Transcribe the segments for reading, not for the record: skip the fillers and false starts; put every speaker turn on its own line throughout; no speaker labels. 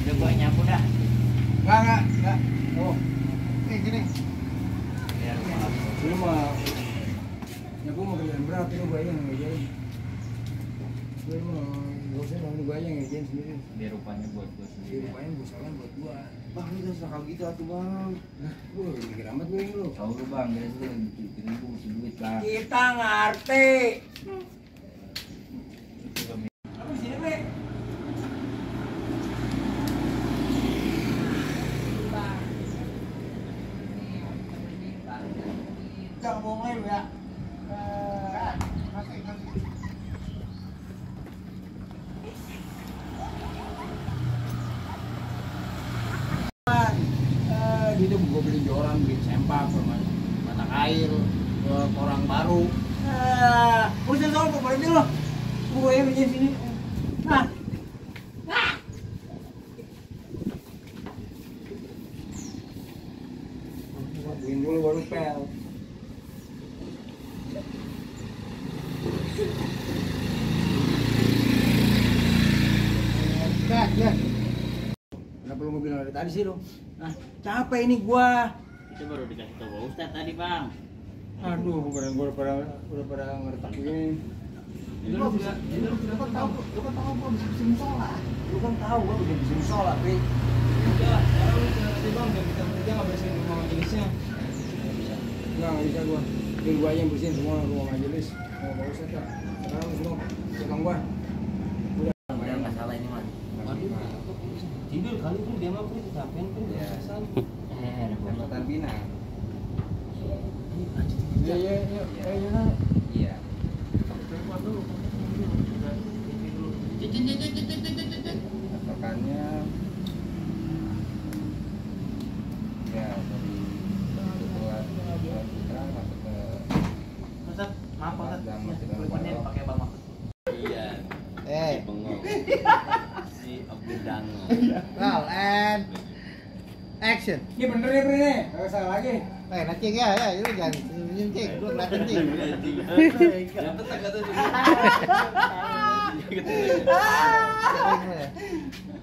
Udah gua nyapu dah.
Enggak. Oh. Gini.
Biar
Lu mau nyapu mau kerjaan berapa lu bayang ngerjain? Lu mau usah mau bayang ngerjain sendiri.
biar rupanya buat gua
Di
sendiri.
rupanya busalan buat gua. Bang, lu jangan sakal gitu atuh, Bang. Nah, lu mikir amat gue lu.
Tahu lu bang, dari itu bikin ibu butuh duit bang.
Kita ngerti.
Itu kami.
Apa sih, Bre? Jangan bohong lu ya. Gitu gue beli joran, beli sempak, mata air, orang baru. Udah tau kok berarti lo. Gue yang di sini. Nah. Bikin dulu baru pel. Ya. Kenapa lu mau bilang dari tadi sih lo? Nah, capek ini gua.
Itu baru dikasih tahu Pak Ustadz tadi bang.
Aduh, udah pada ngertak begini. Lu kan tahu gua bisa musola. Lu kan tahu gua bisa musola, Pri. Udah, sekarang lu tadi bang udah kita kerja enggak bersihin rumah majelisnya. Enggak bisa gua. Biar gua aja yang bersihin semua rumah majelis. Mau Pak Ustadz ya. Sekarang lu semua tukang gua.
Udah masalah ini mah.
Tidur kali pun dia mah pun kecapean pun
Ya.
kesan.
Kekuatan bina.
Iya.
Iya. Patokannya ya dari kebutuhan kita masuk ke
Ustaz, maaf Ustaz.
dan masuk ke
Teleponnya pakai Bang Mahfud.
Iya.
Eh,
Bengong. Si Abdul Dango.
roll and action.
Ini bener ya, Pri nih. Enggak salah lagi.
Nanti ya, lu jangan senyum cing, lu kelihatan cing.
Yang penting kata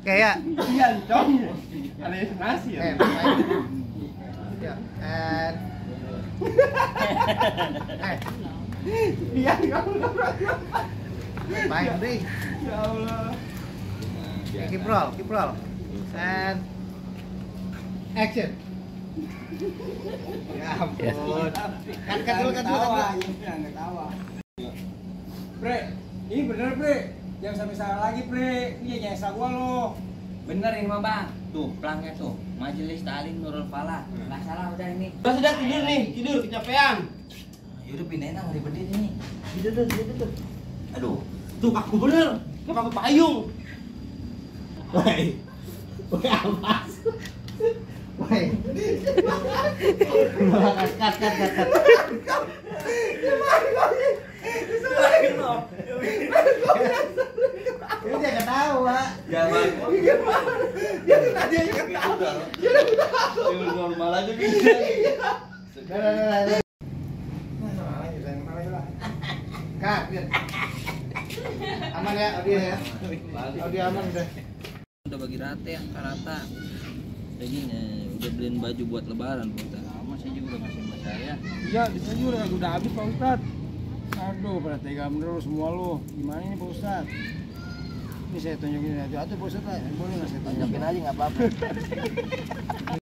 Kayak,
Iya, dong. Halusinasi ya.
ya, and
Iya, kamu.
main ding.
Ya Allah.
Keep roll, and action. Ya ampun. Kan dulu.
Jangan ketawa. Bre, ini bener, Bre. Jangan sampai salah lagi, Bre. Ini jangan salah gua lo.
bener ini mah bang. Tuh pelangnya tuh. Majelis Ta'lim Nurul Falah. Nggak salah udah ini.
Udah sudah tidur nih, tidur kecapean.
Yaudah pindahin lah dari berdiri nih.
Tidur. Aduh, tuh kaku bener. Kayak pakai payung. Woi. Woi apa?
Woi. Kat. Lu jangan ketawa.
Jangan.
Dia tadi aja ketawa.
Yang normal aja bisa.
Dah. Kak, aman ya, audio ya. Audio aman udah.
Udah bagi rata ya, rata. Udah gini, udah beliin baju buat lebaran Pak Ustadz. Sama saya juga udah ngasih buat saya.
Iya, di sini udah habis, Pak Ustadz. Aduh, pada tega bener lu semua lu. Gimana ini, Pak Ustadz? Ini saya tunjukin aja. Pak Ustadz, boleh nggak saya tunjukin?
Tunjukin aja nggak apa-apa.